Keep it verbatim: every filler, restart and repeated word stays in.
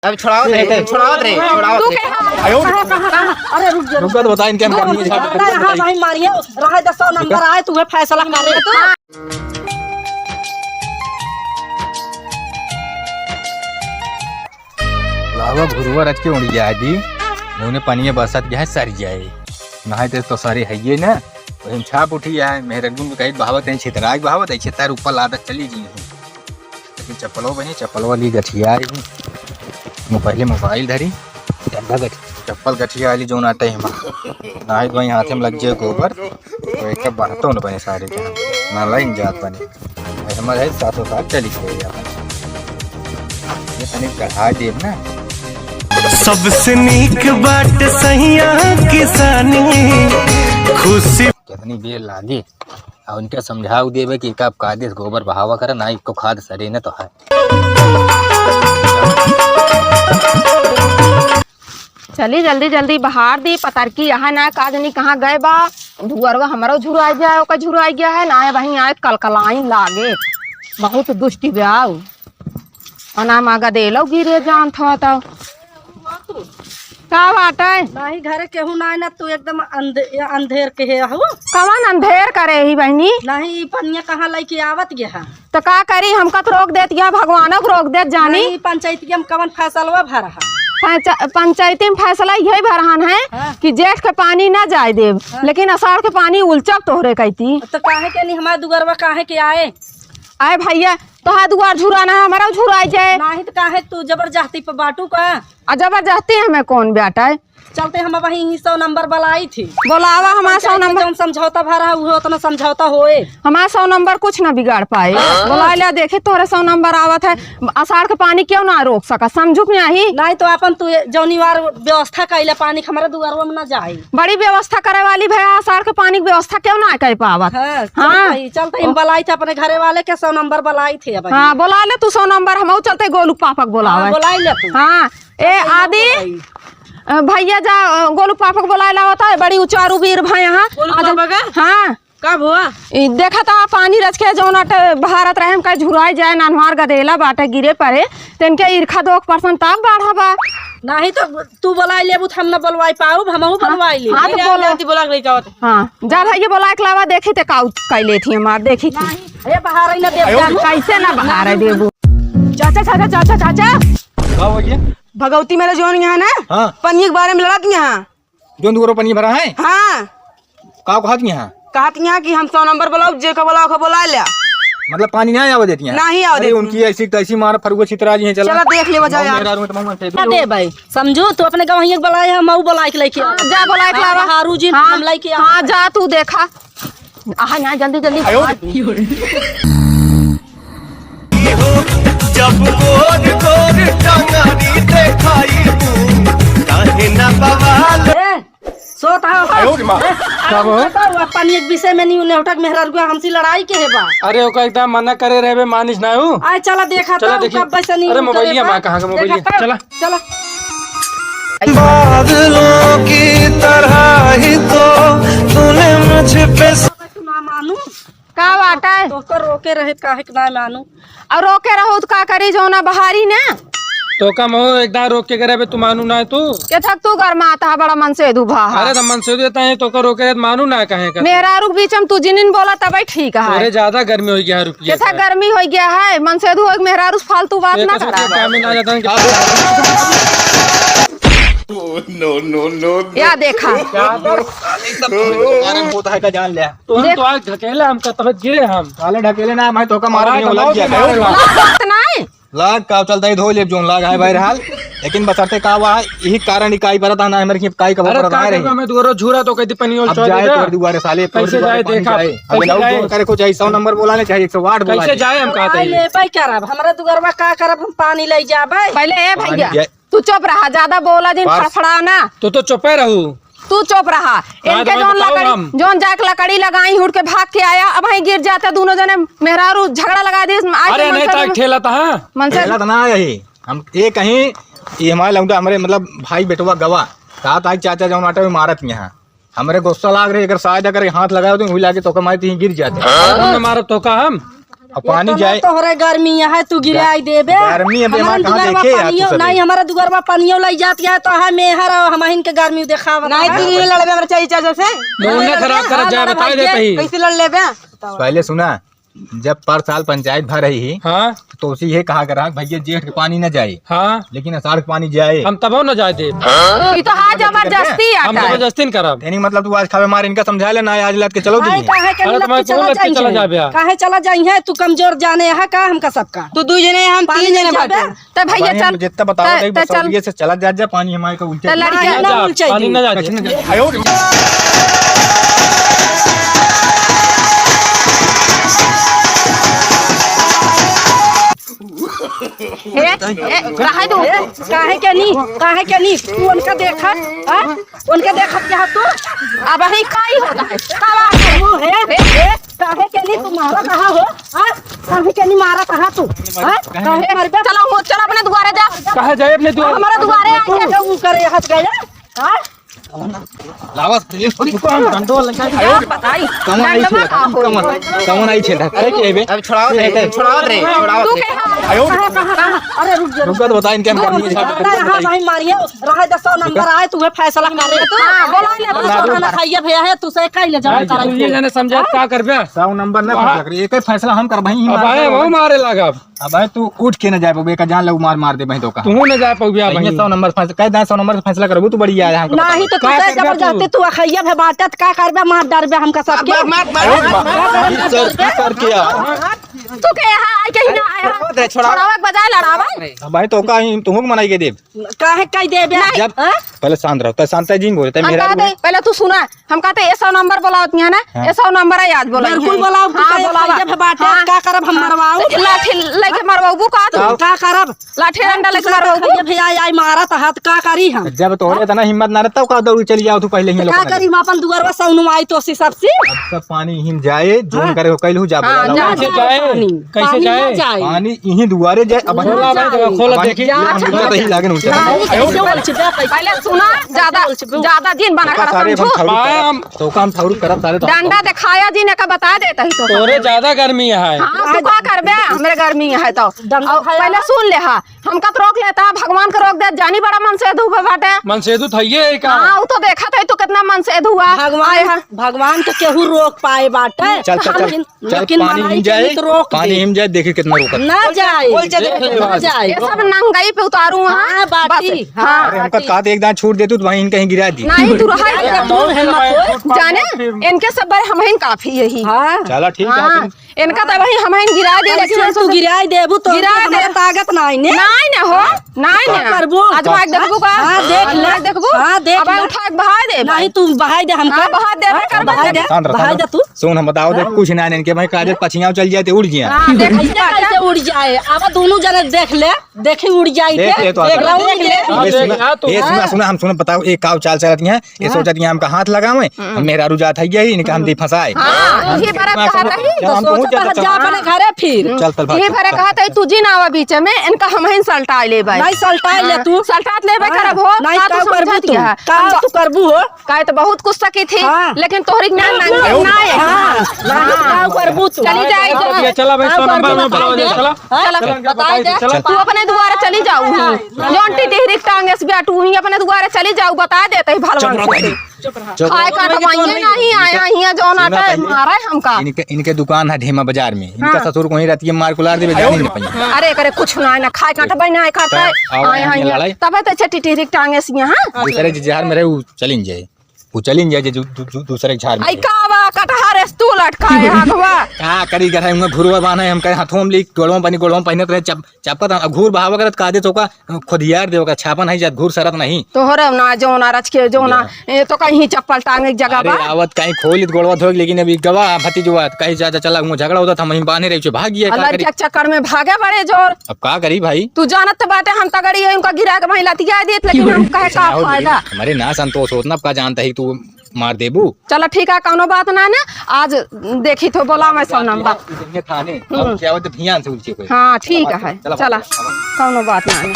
अब छुड़ावत रे, छुड़ावत रे, छुड़ावत तू रे। कहाँ? आयो। कहाँ, कहाँ, कहाँ? अरे रुक जा, रुक जा, तो बता इनके हम तू करनी है, रुक जा, बताई। हाँ, भाई मारिए, रहे दस सौ नंबर आए, तू है फैसला कर ले। लावा घुरुआ रच के उड़ जाए दी, जौने पनिया बरसात के है सर जाए। नहाए ते तो सारे है ये ना, वही में छाप उठी आए, मेहरगुन में कहीं बहावत है, छितराई बहावत है, छितर ऊपर लादत चली गई हूँ। लेकिन चप्पलो बनी, चप्पलवा ली गठिया आई हूँ। मो-, पहले मोबाइल धरी, डंडा गठ-, चप्पल गठिया वाली जौन आटे है, नहाए वही हाथे में लग जाए गोबर, तो एक बहतो न बने सारे के हम, ना लाइन जात बने। भाई, हमारे है साथों साथ चली गई अपन। ये तनी गढ़ा देब ना। सबसे नीक बाट सहिया किसानी, खुशी। कितनी बेर लागी, आ उनके समझाऊ देबे कि का, का देस गोबर बहावा करे, ना इसको खाद सरे न तो है। चली जल्दी जल्दी बहार दी, पतरकी यहाँ ना का जनी कहाँ गए बा, दुअरवा हमरो झुराई गया है, ओकर झुराई गया है, ना है वहीं आए कलकलाइन लागे, बहुत दुष्टी ब्याऊ। अना मागा देलो गिरे जानत हो तो। का बाटे? नाही घरे केहू ना, ना तू एकदम अंधे-, अंधेर के है हो। कवन अंधेर करे ही बहनी? नाही, ई पनिया कहाँ लइके आवत गया है? तो का करी, हमका तो रोक देत गया, भगवानो को रोक देत जानी। नाही, पंचायती में कवन फैसलवा भा रहा? पंचा-, पंचायती में फैसला यही भरहन है हाँ। कि जेठ के पानी ना जाए देब, हाँ। लेकिन अषाढ़ के पानी उलचब तोहरे कहती। तो काहे के नहीं हमारे दुगरवा काहे के आए? आए भैया, तोहार दुआर झुराना है, हमारा झुराई जाए। नाही तो काहे तू जबरदस्ती पे बाटू का? आ जबरदस्ती हमें कौन बाटे? चलते हम अब यहीं सौ नंबर बुलाई थी। बोलावा हमारा सौ पंचायत में नंबर। जौन समझौता भरा है, उहे उतना समझौता होए। हमारा सौ नंबर कुछ ना बिगाड़ पाए। हाँ। बोला लिया, देखी तोहरे सौ नंबर आवत है। अषाढ़ के पानी क्यों ना रोक सका, समझू कि नाही? नाही तो अपन तू जौनी वार व्यवस्था कइले पानी के, हमारे दुआरवा में ना जाए। बड़ी व्यवस्था करे वाली भैया, अषाढ़ के पानी की व्यवस्था क्यों ना कर पावत? हाँ, हाँ। चलते ही, चलते ही हम बुलाई थे अपने घरे वाले के, सौ नंबर बुलाई थे अब। हाँ, बोला ले तू सौ नंबर, हम चलते गोलू पापा के बोलावे। हाँ, बोलाई ले तू। हाँ, ए चलते ही आदि, बोलाई। अ, भैया जा, अ, गोलू पापा के बोलाए लावत है, बड़ी उचारू वीर भाई यहाँ। गोलू आजा। पापा का? हाँ। का भुआ? ई देखा ता पानी रच के जौन अटे भारत रहे, हम कहे झुराई जाए, नन्हवार गदेला बाटे गिरे परे, तेनके ईरखा दो परसेंट तब बाढ़ा बा। नाही तो तू बोलाई लेबू त हम न बोलवाई पाउब, हमहू हाँ, बोलवाई लेब। हाँ, तो अरे, बोलो। जल्दी बोला के लेके आवत। हाँ, जा भैया बोला के लावा, देखी ते काउ कइ लेत ही हमार, देखी थी। नाही, अरे बाहर ही ना देब आयो। जानू। कैसे ना बाहर है देबू? चाचा, चाचा, चाचा, चाचा। का हो गया? भगवती मेरे जौन यहाँ ना, हाँ। पनिया के बारे में लड़त यहाँ। जौन दुगरो पनिया भरा है? हाँ। का कहत यहाँ? कहत यहाँ कि हम सौ नंबर बुलाओ, जे का बुलाओ, का बुला ले। मतलब पानी नहीं आवे देती हैं? नहीं आवे अरे देती उनकी हैं। ऐसी तैसी मार फरुआ छितरा जी हैं, चला। चला देख लेवा जाए हम यार। मेहरारू में तमाम से ना दे भाई, समझू, तू अपने गवहिया के बुलाए, हम आऊ बुलाए के लेके हाँ, आवा। जा बुलाए के हाँ, लावा। हारू जी, हाँ, हम लेके आवा। हाँ, जा तू देखा। आहा, यहाँ जल्दी, जल्दी। आयो। जब गोर गोर टंगरी देखाई तू, काहे ना बवाल। ए, सोत हो। आयो रे माँ। ए, का हो? बताओ, अब पानी एक विषय में नहीं, उन्हें उठक मेहरारू के हमसे लड़ाई के है बा। अरे, ओका एकदम मना करे रहे बे, मानिस ना हूँ। आए, चला देखा चला तो, देखी। कब से नहीं अरे, उनका मोबाइलिया देखा। माँ, कहाँ का मोबाइलिया? देखा तो। चला। बादलों की तरह ही तो तूने मुझ पे ना मानू। का बाटे? तोहका रोके रहे त काहे के ना मानू? और रोके रहू त का करी, जौना बहारी ना? तोहका महो एक दार रोक के करे बे, तू मानू ना तू? के थक तू गरमात हा, बड़ा मनसेधू भा हा। अरे त मनसेधू देता है, तोहका रोके रहे त मानू ना कहे का? मेहरारू के बीच में तू जिनिन बोला तबे ठीक है। अरे ज्यादा गर्मी हो गया है, रुकिए के थक का। गर्मी हो गया है, मनसेधू हो मेहरारू से फालतू बात ये ना तो करा। सबके काम में ना जाता है कि नो, नो, नो, नो। या देखा। क्या बोल? साले सब तुम्हारे कारण होता है का जान लिया। तो हम देख। तो आज ढकेला, हम कतहत गिरे हम। साले ढकेले ना, मैं तो का मार आवाज नहीं, लग गया। मार मारे। लाग नहीं। लाग का चलता ही धो लेब जोन लाग है भाई हाल। लेकिन बसरते का हुआ है, यही कारण इकाई बरत आना है मेरे की काई का अरे बरत का आ रही। करबे, हमें दुगरो झूरा तो कह दी पनियोल अब चोरी जाए का। तोर दुआरे साले, तोर कैसे दुआरे जाए पानी देखा? जाए। अब कैसे लाओ जाए? जोन करे को चाहे सौ नंबर बोला ले, चाहे एक सौ आठ बोला कैसे ले। जाए हम कहते हैं? ले भाई करब, हमरा दुगरवा का करब, हम पानी ले जाबे। पहले ए पानी भैया। जाए। तू चुप रहा, ज्यादा बोला जिन, बस। फड़फड़ा ना। तू तो चुपे रहू। तू चुप रहा। हाँ, इनके तो मैं जौन बताऊँ लकड़ी, हम। जौन जाके लकड़ी लगाई, उड़ के भाग के आया, अब वहीं गिर जाते दोनों जने, मेहरारू झगड़ा लगा दी। आज अरे मन नहीं, कर तो खेला था, हाँ। मन से खेला था ना यही। हम ये कहीं, ये हमारे लौंडा, हमारे मतलब भाई बेटवा गवा, कहा था चाचा जौन आटे में मारत यहाँ। हमरे गुस्सा लाग रहे, अगर शायद अगर हाथ लगाए होते, वही लागे तो कमाए तो गिर जाते। हमने मारब तो का हम? अब पानी इतना जाए। तोहरे गर्मी है, तू गिराई देबे। गर्मी अबे हमारे हमारे कहाँ दुआरवा देखे यार, तू पानियो सभी। नहीं, हमारे दुआरवा पानियो लई जात है, तो है मेहर और हमहिन के गर्मी देखावत नहीं, है। तू नहीं लड़बे हमारे चाची चाचा से। मुंह ना खराब कर, हाँ, जा लड़बे बताई देते ही। कैसे लड़ लेबे? पहले सुना, जब पर साल पंचायत भर रही ही, हाँ। तो उसी ये कहा करा, "भैया जेठ के पानी न जाए, हाँ। लेकिन आषाढ़ के पानी जाए।" हम तबो न जाए देब। ई तो हाँ जबरदस्ती हम आता है। जबरदस्ती न करब। यानी मतलब तू आज खावे मार इनका समझा ले ना, आज लाद के चलो भाई, दिए। काहे के अरे लत तुम्हारे के चला कौन लत के जाई चला है? जाबे? काहे चला जाई है? तू कमजोर जाने है का हमका सबका? तू दू जने, हम पानी तीन जने जाबे? बाटे। त भैया भाई, चल। हम जितना बताओ, त, नहीं त बताओ, चल। ये से चला जा, जा, पानी हमारे का उल्टे त लड़के ना, ना जा, उल्टे पानी जाई। ना जा। हे, ए, रहे दो। ए, काहे के नी? काहे के नी? तू उनका देखा, हाँ? उनका देखा क्या तू? अब ही काई होता है? का बात है? वो है, ए, ए, काहे के नी तू मारा कहाँ हो? हाँ? काहे के नी मारा कहाँ तू? हाँ? काहे मरबे? चलो, हो, चलो अपने दुआरे जा। कहाँ जाए अपने दुआरे? हमारे दुआरे आके जो मुँह करे हंस गया, हाँ? लावा, ये छोड़, छोड़, हम डंडो लगा के आप बताई, कमन आई डंडवा छेड़ा, का हो? कमन, कमन आई छेड़ा। अरे, के बे? अब छुड़ाओ रे, छुड़ाओ रे, छुड़ाओ तू रे। के हाँ? आयो। कहाँ, कहाँ, कहाँ? अरे, रुक जा, रुक रुक जा, तो बताई इनके हम करनी है, साहब, अरे, हाँ, बताई। भाई, मारिए, रहे दस सौ नंबर आए, तुम्हें फैसला कर रहे तू। हाँ, बोलो ना, ना, दस सौ ना। खाइए भैया है, तू से कहीं ले जाओ, हाँ, करा तू ये के। जाने समझा, हाँ? क्या कर बे? सौ नंबर ना हाँ। फैसला करिए, एक ही फैसला हम कर भाई, अब आए, वो मारे लगा। अबे तू उठ के न जाए पउबे, का जान ले मार, मार दे बहिं तो का। तू न जाए पउबे, कहिए बहिं। सौ नंबर फैसला, कह दे सौ नंबर फैसला करबू, तू बड़ी आया है हमको नहीं बता। तो तू का तय करबे जबर तू? जाते, तू अखैया भे बाटे, त का करबे, मार डरबे हमका सबके। मार, मार, मार। सर, सर क्या? तू के यहाँ आए कहीं ना आया? छोड़ावा दे, छोड़ावा। छोड़ावा के बजाय लड़ावा। अबे तो का ही तुहूँ के मनाई के देब। काहे कह देबे? नहीं। जब हाँ? पहले शांत रहो, तो शांत जी बोले, तो हम मेरा कहते, पहले तू सुना, हम कहते, "ए सौ नंबर बोलावत नहीं है ना, हाँ। ए सौ नंबर है, आज बोला बिल्कुल है।" बोलाओ, तू हाँ, कहे, बोलावा। कहिए भे बाटे, हाँ। का करब हम मरवाऊ? लाठी लेके मरवाबू का तू? का करब? लाठी डंडा लेके मरवाबू? कहिए भैया, आई मारत हाथ, का करी हम? जब तोहरे इतना हिम्मत ना रहता, का दौड़ी चली जाओ तू पहले ही तो लोग का ना करी, हम अपन दुआरवा सौनुमाई तो सी सबसे। अब सब पानी हिम जाए, जोन हाँ। करे हो, कैलहू जा, हाँ, बोला जा, लाओ। जा, जाए। पानी। कैसे पानी जाए? ना जाए। पानी इहीं दुआरे जाए। अब ना खोला भाई, जाए। खोला, अब देखी। जा, हम जा, जा। नहीं लागे उनसे। हाँ, कैसे बोल छिपे, कैसे पहले सुना, ज्यादा, बोल छिपे। ज्यादा दिन बना तो का खड़ा सारे समझो। हम ठाउर करब, हम तो काम ठाउर करब सारे तो डंडा दिखाया जी ने का बता देता ही तो। तोरे ज्यादा गर्मी है। हाँ, तू का करबे? हमरे गर्मी है तो। डंडा और खाया। पहले सुन ले, हाँ, हमका तो रोक लेता, भगवान के रोक दे, जानी बड़ा मनसेधू पे बाटे। मनसेधू थइये है का? हाँ, वो तो देखत है तू कितना मनसेधू है। भगवान, आए है। भगवान के केहू रोक पाए बाटे। चल, चल, चल। लेकिन चल, लेकिन पानी मनाई हिम के जाए, गीत रोक पानी दे। हिम जाए, देखी कितना रोकत। ना जाए, बोल, चल, देख ले ना बात। जाए। ये सब नंगई पे उतारू, हाँ? हाँ, बाटी, बस, हाँ। हाँ। अरे, हमका बाटी। कात एक दान छूट देतू, तो वहीं कहीं गिरा दी। नहीं, तू रहा अरे, है। हम और हिम्मत हो। जाने, इनके सब बड़े हमहिन काफी यही। हाँ। चला, ठीक है, हाँ, तुम इनका तो वहीं हमहिन गिरा दी, लेकिन कैसे हम तू सब गिराई देबू, तो गिरा हमरे दे। ताकत नहीं ने। नहीं ना हो। नहीं का ना। करबू? आजमा के देखबू का? हाँ, देख ले। आजमा के देखबू? हाँ, देख अब ले। उठा के बहाय दे, नहीं, भाई। तू बहाय दे हमका। हाँ, बहाय दे, हाँ, कर बहाय दे। शांत रह, बहाय शांत दे रह। तू। सुन, हम बताओ दे, हाँ। कुछ ना इनके भाई काजल पछियाव चल जाए, तो उड़ जिया। हाँ, देख ऐसे कैसे उड़ जाए? अब दोनों जने देख ले, देखी उड़ जाई देख के। ले तो देख लो, देख ले। अबे हाँ, सुना, देख, हाँ, तू। ए, सुना, हाँ। सुना, हम सुना, बताओ, एक काव चाल चलत है, ये हाँ। सोचत है हमका हाथ लगावे, हाँ। हम मेहरारू जात है, यही इनके हम दी फंसाए। हाँ, हाँ, यही बरत हम कहा था ही। तो हम सोचो पहुंच जाता, जाता जा। अपने घरे फिर। चल, चल, भाग, यही चल, बरत चल, कहा था, चल। तू जी ना आवा बीच में, इनका हमहिन सलटाए लेबे। नहीं, सलटाए ले हाँ। तू। सलटात लेबे हाँ। करब हो, नहीं, का तू का करबू समझत तू? है? का हम तू करबू हो? काहे तो बहुत कुछ सकी थी, हाँ। लेकिन तोहरी के ना, ना, ना, ना है। हाँ, हाँ। का करबू तू? चली जाए, हाँ, चला। ये चला भाई, का सौ नंबर करबू? में बुलाओ, चला। हाँ, चला, चला, बताई दे। चला। तू अपने दुआरे चली जाऊ ही। जौन टिटहरी के टांगे से बेटू ही अपने दुआरे चली जाऊ, बता देते ही भलवान से। चुप रहा। खाए का तो वहीं नहीं आया, हियां जौन सुना आटा है, पहले। मारा है हमका। इनके, इनके दुकान है ढेमा बाजार में। इनका हाँ। ससुर को ही रहती है, मार कुलार देवे, जानी नहीं पाई। अरे, करे कुछ ना, ना खाए का तो भाई ना खाता है। तो आवा आए यहाँ हैं लड़ाई। तब तो अच्छा टिटहरी के टांगे से यहाँ। दूसरे जे जहर में रहे, वो चलिन जाए। वो चलिन जाए, जे दू-, दू-, दू-, दूसरे के झाड़ में आई रहे। का बा, कटहर से तू लटकाए हाथवा। का करी, गरहा में घुरवा बांधे, हम कहे हाथों में ली, गोड़ों पानी, गोड़ों पहनत रहे, चप-, चपत, घूर बहावा करत, का दे तो का, खुद यार देव का छापन है, जब घूर सरत नहीं। तोहरे ना, जो ना रच के, जो ना, ये। ये तो कहीं चप्पल टांगे की जगह अरे, बा। आवत कहीं खोलित गोड़वा धोए, लेकिन अभी गवा भतीजवा, कहीं ज्यादा चला, हुआ झगड़ा होता था, वहीं बांधे रही, भाग गया, और का लड़किया करी? के चक्कर में भागे बड़े जोर। अब का करी भाई? तू जानत तो बाटे हम तगड़ी है, उनका गिरा के वहीं लतिया देत, लेकिन हम कहे कुछ का ना हो, फायदा? लेकिन हमारे ना संतोष होत ना, अब का जानता ही तू मार देबू। चला ठीक है, कौनो बात ना ना, आज देखी तो बोला मैं सौ नंबर। ये थाने, हम्म। अब क्या होते भियान से उलझे कोई। हाँ, ठीक चला, है, चला, चला, चला। कौनो बात ना ना।